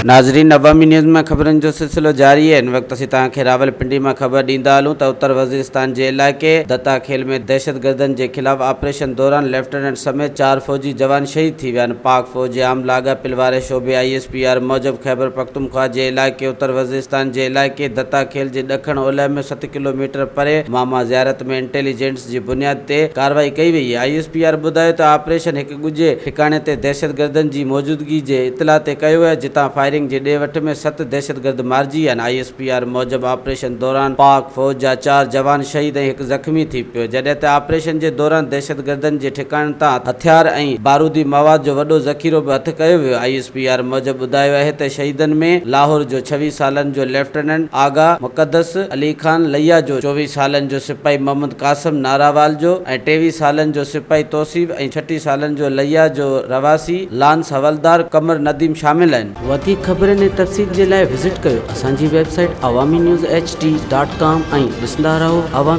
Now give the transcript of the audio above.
ناظرين عوامي نيوز مان خبرن جو سلسلو جاري آهي هن وقت اسين توهان کي راولپنڊي مان خبر ڏيندا هلون ته اتر وزيرستان جي علائقي دتا خيل ۾ دهشتگردن جي خلاف آپريشن دوران ليفٽيننٽ سميت چار فوجي جوان شهيد ٿي ويا آهن پاڪ فوج جي عام لاڳاپيل واري شعبي I S P R موجب خيبرپختونخوا جي علائقي اتر وزيرستان جي علائقي دتا خيل جي ڏکڻ اولهه ۾ ست ڪلوميٽر پري ماما زيارت ۾ انٽيليجنس جي بنياد تي ڪارروائي ڪئي وئي. I S P R ٻڌايو ته آپريشن هڪ ڳجهي ٺڪاڻي تي دهشتگردن جي موجودگي جي اطلاع تي ڪيو ويو جتان فائرنگ جي ڏي وٺ ۾ ست دهشتگرد مارجي ويا آهن. I S P R موجب آپريشن دوران پاڪ فوج جا چار جوان شهيد ۽ هڪ زخمي ٿي پيو جڏهن ته آپريشن جي دوران دهشتگردن جي ٺڪاڻن تان هٿيار ۽ بارودي مواد جو وڏو ذخيرو به هٿ ڪيو ويو. I S P R موجب ٻڌايو آهي ته شهيدن ۾ لاهور جو 26 سالن جو ليفٽيننٽ آغا مقدس علي خان، ليا جو 24 سالن جو سپاهي محمد قاسم ناراوال جو ۽ 23 سالن جو سپاهي توصيف ۽ 36 سالن جو ليا جو رهواسي لانس حوالدار قمر نديم شامل آهن. وڌيڪ خبرن ۽ تفصيل جي لاء وزٽ ڪيو اسان جي website Awami news H D dot com ۽ ڏسندا رهو عوامي.